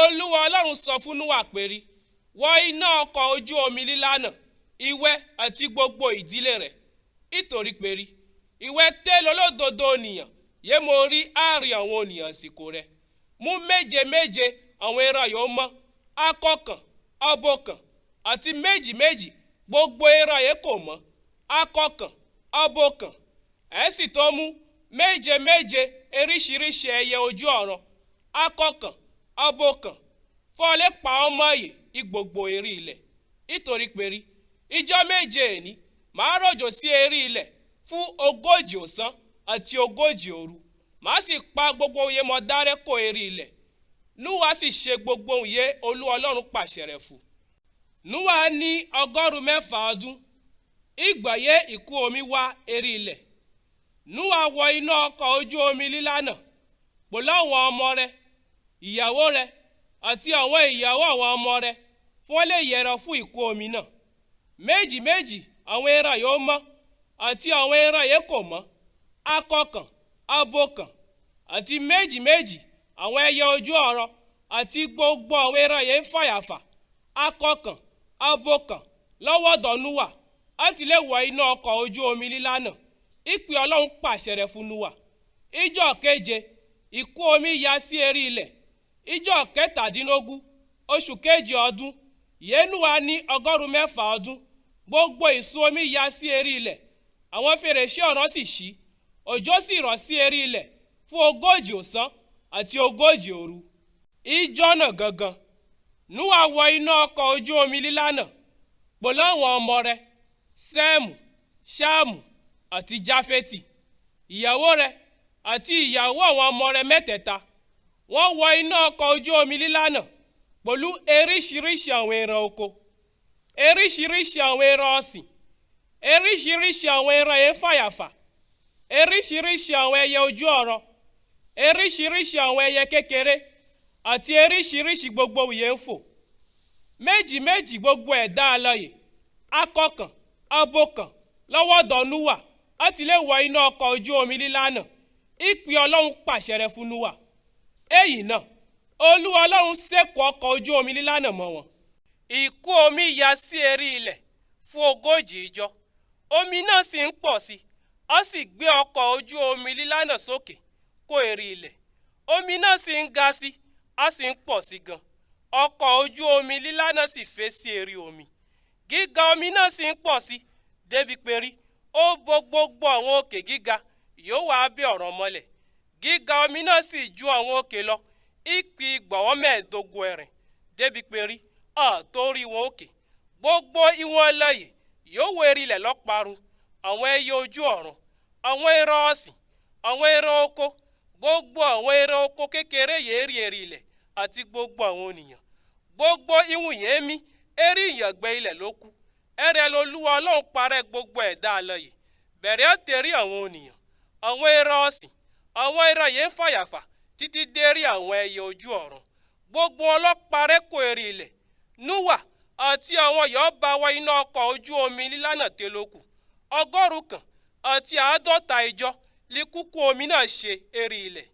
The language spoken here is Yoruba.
Olúwa Ọlọ́run sọ fún Núwà pérí, wọ iná ọkọ̀ ojú omi lílá náà, ìwẹ àti gbogbo ìdílé rẹ̀. Ìtorí pérí, ìwẹ tẹ́ lolódodo ònìyàn yé mo rí àárín àwọn ònìyàn àsìkò rẹ̀. Mú méje méje àwọn ẹran yóò mọ́, akọ kan, abo kan, àti méjì méjì gbogbo ẹran yẹn kò mọ́, akọ kan, abo kan. Ẹ sì tó mú méje méje eríṣiríṣi ẹyẹ ojú ọ̀run, akọ kan, abo kan, fọ́lẹ́ pa ọmọ yìí igbogbo eré ilẹ̀. Ìtorí pérí, ijọ́ méje èní, màá rọ̀jò sí eré ilẹ̀ fún 40 ọ̀sán àti 40 òru. Màá sì pa gbogbo òye mọ́ dárẹ́ kó eré ilẹ̀. Núwà sì ṣe gbogbo òye Olúwa Ọlọ́run pàṣẹ rẹ̀ fún. Núwà ní 600 ọdún, ìgbàyé ìkún omi wá eré ilẹ̀. Núwà wọ inú ọkọ̀ ojú omi lílá náà, pẹ̀lú àwọn ọmọ rẹ̀, ìyàwó rẹ̀, àti àwọn ìyàwó àwọn ọmọ rẹ̀ fún wọ́n lè yẹra fún ìkún omi náà. Méjì méjì àwọn ẹran yóò mọ́, àti àwọn ẹran yẹn kò mọ́, akọ kan, abo kan, àti méjì méjì àwọn ẹyẹ ojú ọ̀run àti gbogbo àwọn ẹran yẹn ń fàyàfà, akọ kan, abo kan lọ́wọ́dọ̀ Núwà, láti lè wọ inú ọkọ̀ ojú omi lílá náà. Ìpè Ọlọ́run pàṣẹ rẹ̀ fún Núwà. Ijọ́ keje, ìkún omi ya sí eré ilẹ̀. Ijọ́ 17, oṣù kejì ọdún, yé Núwà ní 600 ọdún, gbogbo ìsun omi ya sí eré ilẹ̀. Àwọn fèrèsé ọ̀run sì ṣí, òjò sì rọ̀ sí eré ilẹ̀ fún 40 ọ̀sán àti 40 òru. Ijọ́ náà gangan, Núwà wọ inú ọkọ̀ ojú omi lílá náà, pẹ̀lú àwọn ọmọ rẹ̀, Sẹ́ẹ̀mù, Ṣáàmù àti Jáfẹ́tì, ìyàwó rẹ̀ àti ìyàwó àwọn ọmọ rẹ̀ mẹ́tẹ̀ẹ̀ta. Wọ́n wọ inú ọkọ̀ ojú omi lílá náà pẹ̀lú eríṣiríṣi àwọn ẹran oko, eríṣiríṣi àwọn ẹran ọ̀sìn, eríṣiríṣi àwọn ẹran yẹn fàyàfà, eríṣiríṣi àwọn ẹyẹ ojú ọ̀run, eríṣiríṣi àwọn ẹyẹ kékeré àti eríṣiríṣi gbogbo òye ń fò. Méjì méjì gbogbo ẹ̀dá alààyè, akọ kan, abo kan lọ́wọ́dọ̀ Núwà láti lè wọ inú ọkọ̀ ojú omi lílá náà. Ìpè Ọlọ́run pàṣẹ rẹ̀ fún Núwà. Èyí náà, Olúwa Ọlọ́run ṣèkò ọkọ̀ ojú omi lílá náà mọ́ wọn. Ìkún omi ya sí eré ilẹ̀ fún 40 ijọ́. Omi náà sì ń pọ̀ sí, ó sì gbé ọkọ̀ ojú omi lílá náà sókè kó eré ilẹ̀. Omi náà sì ń ga sí, ó sì ń pọ̀ sí gan. Ọkọ̀ ojú omi lílá náà sì fẹ́ sí eré omi. Gíga omi náà sì ń pọ̀ sí, débi pérí, ó bo gbogbo àwọn òkè gíga, yóò wá bẹ́ ọ̀run mọ́lẹ̀. Gíga omi náà sì ju àwọn òkè lọ, ìpì ìgbọ̀nwọ́ 15 ẹ̀rìn, débi pérí, àtórí wọn òkè. Gbogbo ìwọ̀n alààyè yóò wọ eré ilẹ̀ lọ́parun, àwọn ẹyẹ ojú ọ̀run, àwọn ẹran ọ̀sìn, àwọn ẹran oko, gbogbo àwọn ẹran oko kékeré yéé rí eré ilẹ̀ àti gbogbo àwọn ènìyàn. Gbogbo ìwọ̀n yẹn mí, eré ìyàngbẹ ilẹ̀ ló kú. Ẹrẹ̀ lolúwa Ọlọ́run parẹ́ gbogbo ẹ̀dá alààyè, bẹ̀rẹ̀ àtẹ̀rí àwọn ènìyàn, àwọn ẹran ọ̀sìn, àwọn ẹran yẹn ń fàyàfà títí dé rí àwọn ẹyẹ ojú ọ̀run. Gbogbo wọn ló parẹ́ kó eré ilẹ̀. Núwà àti àwọn yóò bá wọ inú ọkọ̀ ojú omi lílá náà télókù. 150 ijọ́ li kúkún omi náà ṣe eré ilẹ̀.